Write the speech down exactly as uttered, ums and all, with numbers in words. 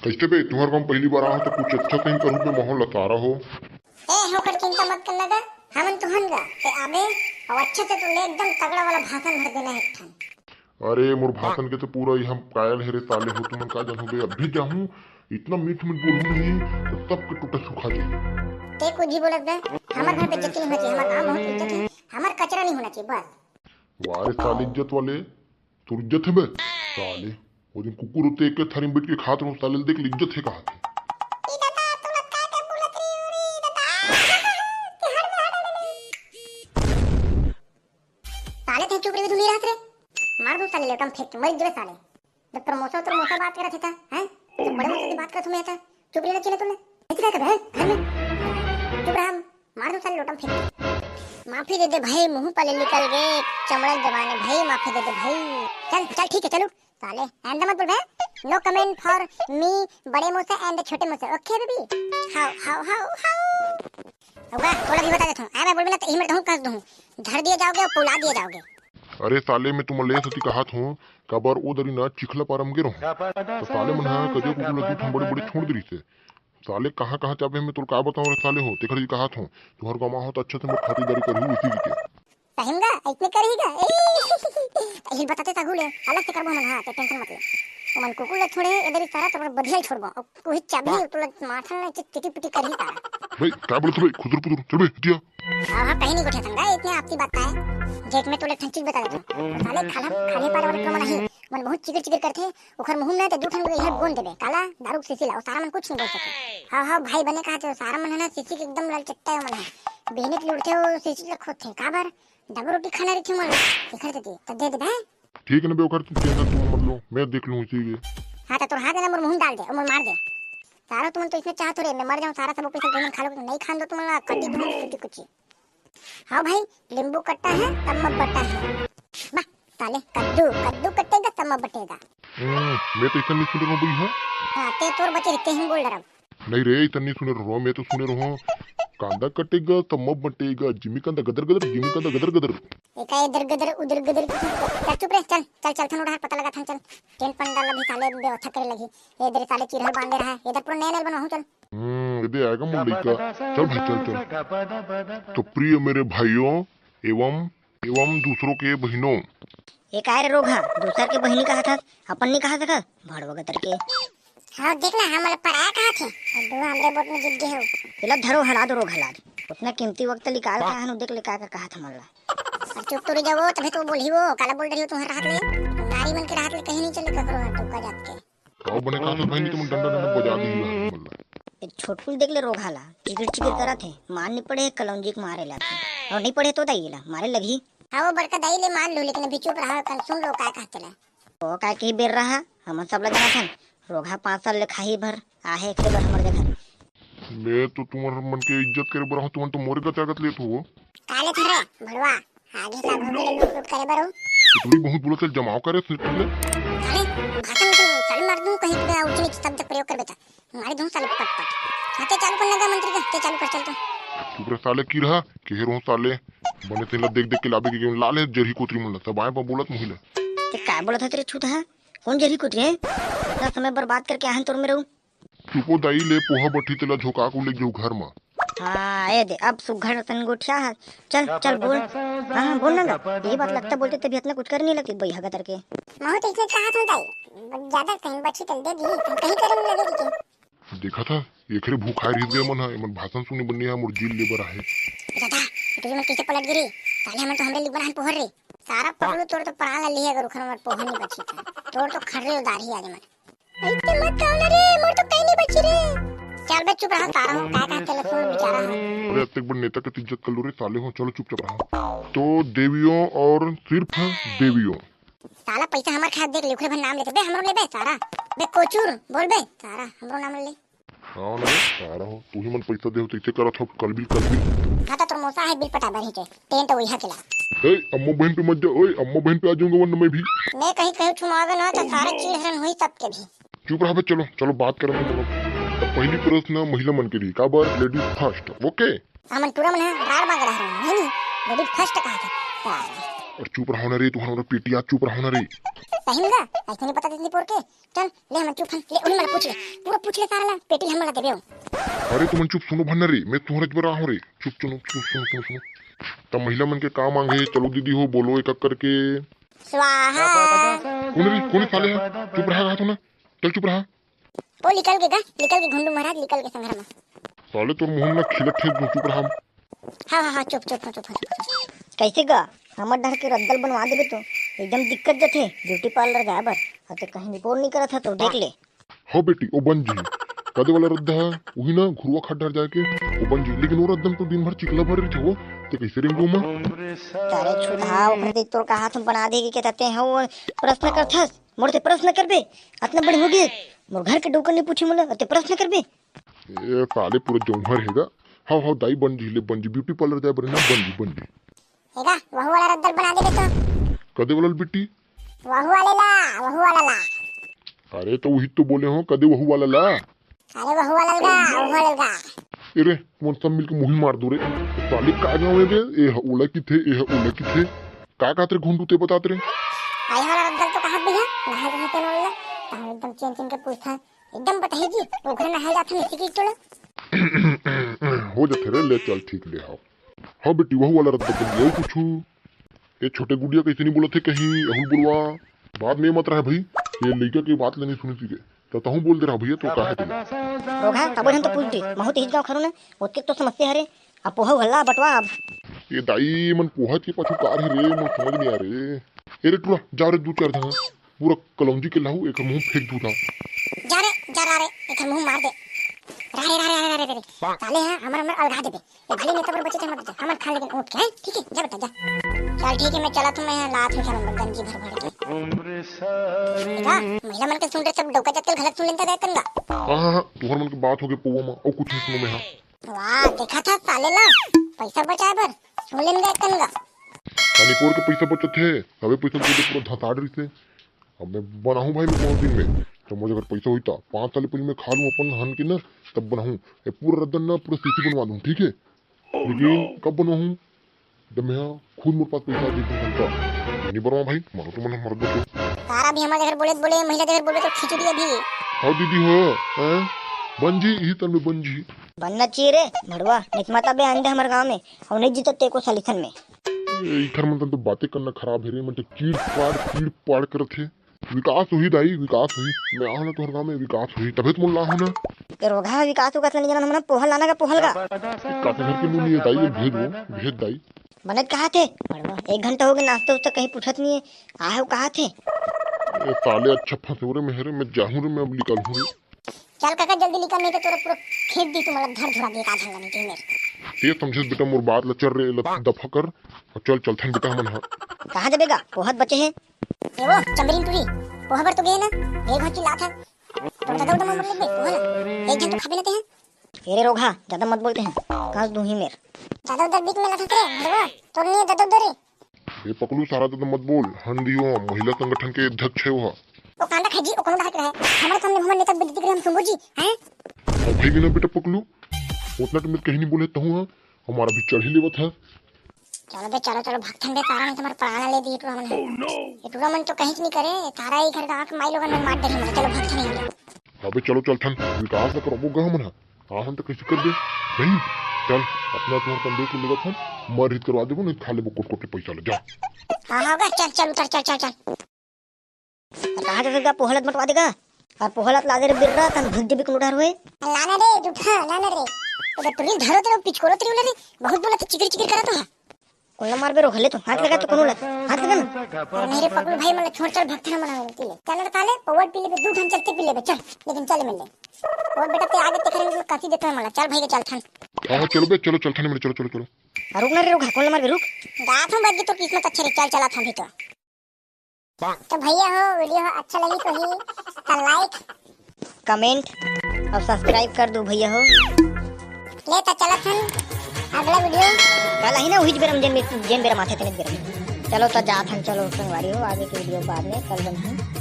कइसे बे, तुंहर गांव पहली बार आए हों त कुछ अच्छा से ही करहूं बे, माहौल ला सारा हो। ए, ओकर चिंता मत करना गा, हमन तो हन गा। ते आबे, अउ अच्छा से तो ले एकदम तगड़ा वाला भाषण भर देना हे एक ठन। अरे, मोर भाषण के तो पूरा ही हम कायल हे रे साले हो, तुमन का जानहू बे, अभी जाहूं, इतना मीठ मीठ बोलहूं नहीं, तो सबके टूटा सुखा जाही। ते कुछ भी बोलत बे, हमर घर पे इज्जत नहीं होना चाहिए, हमर गांव बहुत इज्जत है, हमर कचरा नहीं होना चाहिए, बस। वाह रे साले इज्जत वाले, तोर इज्जत हे बे? साले, वो दिन कुकुर होते एक थारी में बैठ के खात रहो, साले देख ले इज्जत हे कहा थे। ई दादा, तू लोग का के बोलत रही हो रे, ई दादा? ते हट बे, हट, हट, हट। साले ते चुप रहे, तू नहीं रहत रे। मार दूं साले लोटा म फेंक के, मर जबे साले। जब तोर मौसा, तोर मौसा बात करत हे ता, हैं? तो बड़े मौसा से बात करत हूं मैं ता। चुप रहे, चिल्ला तू ले। इधर का बहन, घर में। चुप रहा, मार दूं साले लोटा म फेंक के। माफी दे दे भाई, मुंह पाले निकल गए, चमड़ा जबान है भाई, माफी दे दे भाई। चल, चल, ठीक है, चलो। साले, आइंदा मत बोल बे। No comment for me, बड़े मौसा and छोटे मौसा। OK, baby? How, how, how, how. होगा, थोड़ा भी बता देता हूँ। आ, मैं बोल भी ना, तो इही मेरे कहूँ, कस दूँ। धर दिए जाओगे और फुला दिए जाओगे। अरे साले, मैं तुमन ले सती कहात हूँ, काबर ओ दरी ना चिखला पारम गे रहूँ। तो साले मन हा करिया कुकुर ला दू ठन बड़े-बड़े छोड़ दे रहिसे। साले कहाँ-कहाँ चाबे मैं तोला का बताऊँ रे साले हो, तेखर जी कहात हूँ। तुहर गमा हो तो अच्छा से मोर खातिरदारी करहू इसी के। सही में गा, अइसने करही गा। ए, अइसन बताते सागू ले, अलग से करबो हमन, हाँ, ते tension मत ले। ओमन कुकुर ल छोड़े, ए दरी सारा तोर बधिया ल छोड़बो। अउ कोई चाबी हाँ। तोला माथा में चिट-, चिटी-पिटी करही सारा। भाई, का बोलत भाई? खुदुर-पुदुर, चल बे, हटिया। हाँ, हाँ, कहीं नहीं गोठिया संगा, इतने आपसी बात का है। देख, मैं तोला एक ठन चीज बता देता हूँ। साले खाला, खाले पारे वाले तो मन ही, मन बहुत चिगर-चिगर करथे, ओखर मुंह में ना ते दू ठन इहर गोंद देबे, काला, दारू के शीशी ला, वो सारा मन कुछ नहीं बोल सके। हाँ, हाँ, भाई बने कहा थे, सारा मन है ना, शीशी के एकदम लाल चट्टा है मन है। बेहने के लुढ़थे, वो शीशी ला खोदथे, काबर? डबल रोटी खाना रहिथे मोला, एखर सेती, त दे देबे। ठीक न बे, ओकर चिंता तुम मत लो, मैं देख लूँ इसी के। हाँ, त तोर हाथ में मोर मुंह डाल दे, मोर मार दे। सारा तुमन तो इसमें चाहत हो रे, मैं मर जाऊँ, सारा सब पैसा तुमन खा लो, नहीं खान दो तुमन, कटी तुमन कुची कुची। हाँ भाई, नींबू कट्टा है, तब मत बट्टा है। वाह, साले, कद्दू, कद्दू कटेगा, तब मत बटेगा। हम्म, मैं तो इतना नहीं सुन रहा हूँ भाई, हाँ? हाँ, ते तोर बचे रे, ते ही बोल डरब। नहीं रे, इतना नहीं सुने रहो, मैं तो सुने रहो, कांदा कटेगा, तब मत बटेगा, जिमी कांदा गदर गदर, जिमी कांदा गदर गदर। एका इधर गदर, उधर गदर। चल चुप रे, चल, चल, चल, थन उड़ा, पता लगा थन, चल। टेंट पंडाल अभी साले व्यवस्था करे लगी। ए, इधर साले चिरहल बांधे रहा है, इधर पूरा नया नया बनवाऊँ, चल। हम्म, इधर आएगा मुंडई का। चल भाई, चल, चल। तो प्रिय मेरे भाइयों एवं, एवं दूसरों के बहनों। ए, काय रे रोगहा, दूसर के बहिनी कहा था, अपन नहीं कहा सका? भड़वा गतर के। हाँ, देख ना, हमन ला पराया कहा थे। अब दू हमरे वोट में जीत गए हो। एला धरो हलाद रोग हलाद। उतना कीमती वक्त निकाल के आहन, देख ले का, का कहा था हमन ला। अब चुप तो रह जाओ, तभी तो बोली वो, काला बोल रही हो तुम्हारे हाथ ले। नारी मन के हाथ ले कहीं नहीं चले ककरो हाथ टोका जात के। आओ बने कासत भाई, नहीं तो मैं डंडा, डंडा बजा दी हमन ला। ए छोटकुल देख ले रोगहा ला, चिकिर चिकिर करत हे, मार नहीं पड़े, कलौंजी के मारे ला। और नहीं पड़े तो दाई ला, मारे लगी। हाँ, वो बड़का दाई ले मान लो, लेकिन अभी चुप रहा, कल सुन लो का कहते ला। ओ काय के बेर रहा, हमन सब ला जानत हन। रोगहा पाँच साल ले खाही भर, आहे एकरे बर हमर जगह। मैं तो तुमन मन के इज्जत करे बर आहूं, तुमन तो मोरे गत आगत लेत हो। का लेत हरे, भड़वा? आगे से आगू में लूट लूट करे बर हो। इतनी बहुत बोलत है, जमाव करे सिर्फ ले। अरे, भाषण में तो चल मार दूं, कहीं पे ऊंच नीच शब्द प्रयोग कर बेटा। मारे दूं साले पट पट। हाँ, ते चालू कर लगा मंत्री का, ते चालू कर चल तू। चुप रह साले, की रहा, के रहो साले। बने तेला देख देख के लाबे के गेम ला ले, जरही कोतरी मन ला, सब आए पा बोलत मुही ला। ते काय बोलत है तेरे छूत है? कौन जरही कोतरी है? इतना समय बर्बाद करके आहन तोर में रहू। चुपो दाई ले पोहा बट्ठी तेला झोका को ले जाऊ घर मा। हाँ, ए दे, अब सुघर तन गोठिया है। चल, चल बोल। हाँ, हाँ, बोल ना गा। ये बात लगता बोलते तभी इतना कुछ कर नहीं लगती बई हगा तरके। महू तो इसने कहा था दाई, ज्यादा कहीं बट्ठी तेल दे दी, तुम कहीं करे नहीं लगे कि देखा था, एकरे भूखाए रहिस गे मन ह, एमन भाषण सुने बर नइ आए, मोर जेल ले बर आहे। दादा, इतनी में कैसे पलट गिरी? साले हमन तो हमरे लिए बनान पोहर रे। सारा पगलू तोर तो प्राण ला लिहे अगर उखर हमर पोहर नहीं बची था। तोर तो खर्रे उदार ही आज मन। ऐसे मत कहो ना रे, मोर तो कहीं नहीं बची रे। चल बे चुप रहा, तारा हूँ, काय कहते ले सुन बेचारा है। अरे अतेक बड़ नेता के इज्जत कर लो रे साले हो, चलो चुपचाप रहो। तो देवियों और सिर्फ देवियों। साला पैसा हमर खाए देख ले, ओखरे भर नाम लेते। बे, हमरो लेबे, सारा। बे, कोचूर, बोल बे, सारा, हमरो नाम ले। हाँ ना, सारा हो, तू ही मन पैसा दे हो, तो इसे करत हो, कलबिल, कलबिल। हाँ, तो तोर मौसा है, बिल पटा बर ही के। टेंट वही हकेला। ए, अम्मा बहन पे मत जा, ओए, अम्मा बहन पे आ जाऊंगा वरना मैं भी। मैं कहीं, कहीं छुमावे ना, तो सारा चीज हरन हुई सबके भी। चुप रहा बे, चलो, चलो, बात करन दो। अब पहली प्रश्न महिला मन के लिए, काबर ladies first, OK? हमन टूरा मन ह राड़ बांगड़ा हरन, नहीं, नहीं, ladies first कहा था। साले। अरे चुप रहो ना रे, तुम्हारा पेटिया, चुप रहो ना रे। सही में गा, ऐसे नहीं पता देती पोर के। चल, ले हमन चुप हन, ले उन्हीं मन पूछ ले, पूरा पूछ ले सारा ला, पेटी हमन ला देबे हो। अरे तुमन चुप सुनो भन्ना रे, मैं तुहर बर आहो रे। चुप सुनो, चुप सुनो, सुनो, सुनो। तब महिला मन के का मांग हे? चलो दीदी हो, बोलो एक एक करके। स्वाहा। कौन रे, कौन साले हे? चुप रहा, कहा तू ना। चल चुप रहा। वो निकल के गा, निकल के घुंडू महाराज, निकल के संघरा में। साले तोर मुंह में खिलत हे, तू चुप रहा। हाँ, हाँ, हाँ, चुप, चुप, चुप, चुप, चुप। कैसे गा? हमर डहर के रद्दल बनवा देबे तो एकदम दिक्कत जथे, ब्यूटी पार्लर जाए बर। अब ते कहीं रिपोर्ट नहीं करत है तो देख ले। हो बेटी, ओ बन जी। कदे वाला रद्दा है, वही ना घुरुआ खाट डहर जाके, ओ बन जी। लेकिन वो रद्दम तो दिन भर चिकला भर रही हो, ते कैसे रेंगो माँ? तारे छुधा, ओकरे ते तोर का हाथ में बना देगी के तते हो, प्रश्न करथस? मोर ते प्रश्न करबे? अतना बड़े हो गए, मोर घर के डौकर नहीं पूछे मोला, ते प्रश्न करबे? ए साले पूरा जौहर हेगा। हाव, हाव, दाई बन जी, ले बन जी, ब्यूटी पार्लर जाए बर ना, बन जी, बन जी। हेगा, वहू वाला रद्दल बना देबे तो। कदे वाला बिट्टी? वहू वाले ला, वहू वाला ला। अरे तो वही तो बोले हो, कदे वहू वाला ला? अरे वहू वाला ला, वहू वाला ला। ए रे, तुमन सब मिलके मुही मार दो रे। साले का गाँव में बे? ए ह ओला किथे, ए ह ओला किथे। का कहत रे घुंडू ते बतात रे? आए वाला रद्दल तो कहत भी है, नहा जहाँ तेन वाला। तहाँ एकदम चेन चेन के पूछता है। एकदम बताही जी, ओकरे नहाए जाथे मिस्सी के टोला। हो जाथे रे, ले चल ठीक ले हाव। हाँ बेटी, वहू वाला रद्दा कर दिया कुछ। ए छोटे गुडिया कैसे नहीं बोलत हे कहीं, अहू बोलवा। बाद में मत रहा भाई, ये लइका के बात लेनी सुनी सीखे। तो तहूँ बोल दे रहा भैया, तो का है तेरे? रोघा, तबो हम तो पूछ दे, महू तेज गाँव खरू ना, ओतके तो समस्या हरे। अब पोहा हल्ला बटवा अब। ये दाई मन पोहा के पाछू कार है रे, मन समझ नहीं आ रे। ए रे टुरा, जा रे दू चार झन, पूरा कलौंजी के लाहू, एकर मुंह फेंक दू था। जा रे, जा रा रे, एकर मुंह मार दे। रा रे, रा रे, रा रे, रा रे, रा रे। साले हैं, हमर, हमर अलगा देबे। ये भले नेता पर बचे थे, मत दे। हमन खा लेकिन ऊँट के, हैं? ठीक है, जा बेटा, जा। चल ठीक है, मैं चला तो मैं यहाँ लात में चलूँ, गंजी भर भर के। देखा, महिला मन के सुन रहे, सब डौका जात के गलत सुन लेता रहतन गा। हाँ, हाँ, हाँ, तुहर मन के बात हो गए पौवा में, और कुछ नहीं सुनो मैं, हाँ। वाह, देखा था साले ला, पैसा बचाए बर सुन लेन गा कन गा। मणिपुर के पैसा बचत हे, सबे पैसा तुझे पूरा धसाड़ रही से। अब मैं बनाहूँ भाई, मैं कोनो दिन में, तो मुझे अगर पैसा होता, पाँच साल पहले मैं खा लूँ अपन हन के ना, तब बनाहूँ। ये पूरा रद्दन ना, पूरा सीसी बनवा दूँ, ठीक है? लेकिन कब बनवाहूँ? जब मैं खुद मोर पास पैसा दे दूँ हमका। नहीं बनवा भाई, मारो तो मन मर दो। तारा भी हमारे घर बोले, बोले, महिला देवर बोले तो खिचड़ी अभी। हाँ दीदी हो, हैं? बन जी, यही तन में बन जी। बनना चाहिए रे, भड़वा, नहीं तो मत अबे आंदे हमारे गाँव में, हम नहीं जीता तेको सालिथन में। ए, इखर मन तो बातें करना खराब है रे, मन तो चीड़ पाड़, चीड़ पाड़ करत हे। विकास होही दाई, विकास होही। मैं आहूँ ना तोहर गाँव में, विकास होही, तभे तो मोला आहूँ ना। ए रोघा, विकास उकास नहीं जाना, हमन पोहल लाना का, पोहल का। काका घर के मुंह नहीं है दाई, ये भेज वो, भेज दाई। बने कहा थे, बड़वा, एक घंटा हो गया, नाश्ता उस्ता कहीं पूछत नहीं है, आए हो कहा थे। ए साले, अच्छा फंसे रे मेहरे, मैं जाहूँ रे, मैं अब निकल हूँ रे। चल काका, जल्दी निकल, नहीं तो तोरा पूरा खेत दी तुम्हारा धर धुरा दे का झंगा नहीं तेरे। ये समझे बेटा मोर बात ला, चल रे, ला दफा कर, और चल, चलथन बेटा हमन हा। कहाँ जबेगा? पोहत बचे हैं। ए वो, चमरीन टूरी, पोहा बर तो गए ना, एक घंटी लात है। तो दादा उदा मर ले बे, पोहा ला। एक घंटा खा भी लेते हैं। ए रे रोघा, ज्यादा मत बोलते हैं, कांस दूं ही मेर। दादा उधर बीच में लटक रे, भड़वा, तोर नहीं दादा उधर रे। ए पकलू, सारा दादा मत बोल, हन दियो, महिला संगठन के अध्यक्ष है वो। ओ कांदा खाई जी, ओ कोनो डाहर के रहे, हमारे सामने हमर नेता बेइज्जती करे हम सुनबो जी, हैं? और भाई ना बेटा पकलू, उतना तो मैं कहीं नहीं बोले तहूँ, हाँ, हमारा भी चढ़ी लेवत है। चलो बे, चलो, चलो, भगथन बे, तारा नहीं तुम्हारे प्राण ले दी टूरा मन। ये टूरा मन तो कहीं नहीं करे, तारा ही घर गाँव के माई लोगन में मार डरी मरे, चलो भगथन ही। अबे चलो चलथन, विकास न करबो गा हमन ह। आहन त कइसे कर दे? नहीं, चल, अपना तोहर कंधे को लेवत हन, मर हित करवा देबो, नहीं खा लेबो कोट कोट के पैसा ले, जा। हाँ, हाँ, गा, चल, चल, उतर, चल, चल, चल। कहाँ जैसे गा पोहलत मटवा देगा? और पोहलत ला दे रे बिर्रा, तन भूख जबी को उधार हुए। लाना रे, जूठा, लाना रे। उधर तुरी धरो तेरे पिचकोलो तेरी उले रे, बहुत बोला तो चिकर चिकर करा तो है। कोन ला मारबे रो, घले तो हाथ लगा तो कोनो ला, हाथ लगा ना। अरे नहीं रे पकलू भाई, मन ला छोड़, चल भगथन मन बोलती ले। चल रे काले, पौवा पी लेबे, दू ठन चलते पी लेबे, चल, लेकिन चल मिल ले। और बेटा ते आगे ते करेंगे, कथी देते हैं मला, चल भाई के चलथन। हाँ, हाँ, चलो बे, चलो, चलथन मेरे, चलो, चलो, चलो। आ, रुक ना रे, रुक, कोन ला मारबे, रुक। गात हूँ बग्गी, तो किस्मत अच्छे रे, चल चला था भी तो। तो भैया हो, वीडियो हो अच्छा लगी तो ही तो लाइक, कमेंट और सब्सक्राइब कर दो भैया हो। ले तो चलत हन अगला वीडियो। कल ही ना वही बेरम जेन, जेन बेरम आथे तेने बेरम। चलो तो जात हन, चलो संगवारी हो, आगे के वीडियो बाद में कल बनही।